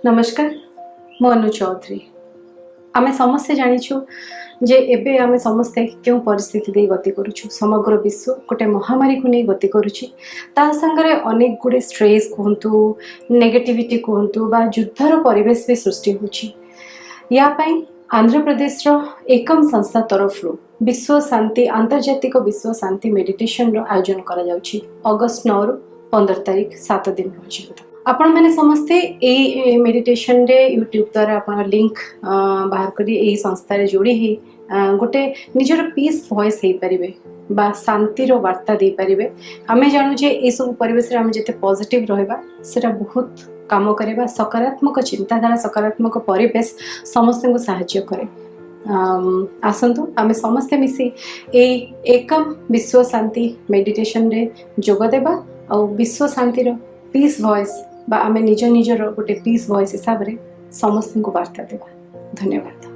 ନମସ୍କାର, ମୁଁ ଅନୁ ଚୌଧୁରୀ। ଆମେ ସମସ୍ତେ ଜାଣିଛୁ ଯେ ଏବେ ଆମେ ସମସ୍ତେ କେଉଁ ପରିସ୍ଥିତି ଦେଇ ଗତି କରୁଛୁ। ସମଗ୍ର ବିଶ୍ୱ ଗୋଟେ ମହାମାରୀକୁ ନେଇ ଗତି କରୁଛି। ତା ସାଙ୍ଗରେ ଅନେକ ଗୁଡ଼ିଏ ଷ୍ଟ୍ରେସ୍ କୁହନ୍ତୁ, ନେଗେଟିଭିଟି କୁହନ୍ତୁ ବା ଯୁଦ୍ଧର ପରିବେଶ ବି ସୃଷ୍ଟି ହେଉଛି। ୟା ପାଇଁ ଆନ୍ଧ୍ରପ୍ରଦେଶର ଏକମ ସଂସ୍ଥା ତରଫରୁ ବିଶ୍ୱ ଶାନ୍ତି, ଆନ୍ତର୍ଜାତିକ ବିଶ୍ୱ ଶାନ୍ତି ମେଡିଟେସନର ଆୟୋଜନ କରାଯାଉଛି ଅଗଷ୍ଟ 9ରୁ 15 ତାରିଖ, 7 ଦିନ ପର୍ଯ୍ୟନ୍ତ। ଆପଣମାନେ ସମସ୍ତେ ଏଇ ମେଡିଟେସନରେ ୟୁଟ୍ୟୁବ୍ ଦ୍ୱାରା ଆପଣ ଲିଙ୍କ ବାହାର କରି ଏଇ ସଂସ୍ଥାରେ ଯୋଡ଼ି ହେଇ ଗୋଟେ ନିଜର ପିସ୍ ଭଏସ୍ ହେଇପାରିବେ ବା ଶାନ୍ତିର ବାର୍ତ୍ତା ଦେଇପାରିବେ। ଆମେ ଜାଣୁ ଯେ ଏଇସବୁ ପରିବେଶରେ ଆମେ ଯେତେ ପଜିଟିଭ୍ ରହିବା, ସେଟା ବହୁତ କାମ କରିବା। ସକାରାତ୍ମକ ଚିନ୍ତାଧାରା, ସକାରାତ୍ମକ ପରିବେଶ ସମସ୍ତଙ୍କୁ ସାହାଯ୍ୟ କରେ। ଆସନ୍ତୁ ଆମେ ସମସ୍ତେ ମିଶି ଏଇ ଏକମ ବିଶ୍ୱ ଶାନ୍ତି ମେଡିଟେସନରେ ଯୋଗ ଦେବା ଆଉ ବିଶ୍ୱ ଶାନ୍ତିର ପିସ୍ ଭଏସ୍ ବା ଆମେ ନିଜ ନିଜର ଗୋଟେ ପିସ୍ ଭଏସ୍ ହିସାବରେ ସମସ୍ତଙ୍କୁ ବାର୍ତ୍ତା ଦେବା। ଧନ୍ୟବାଦ।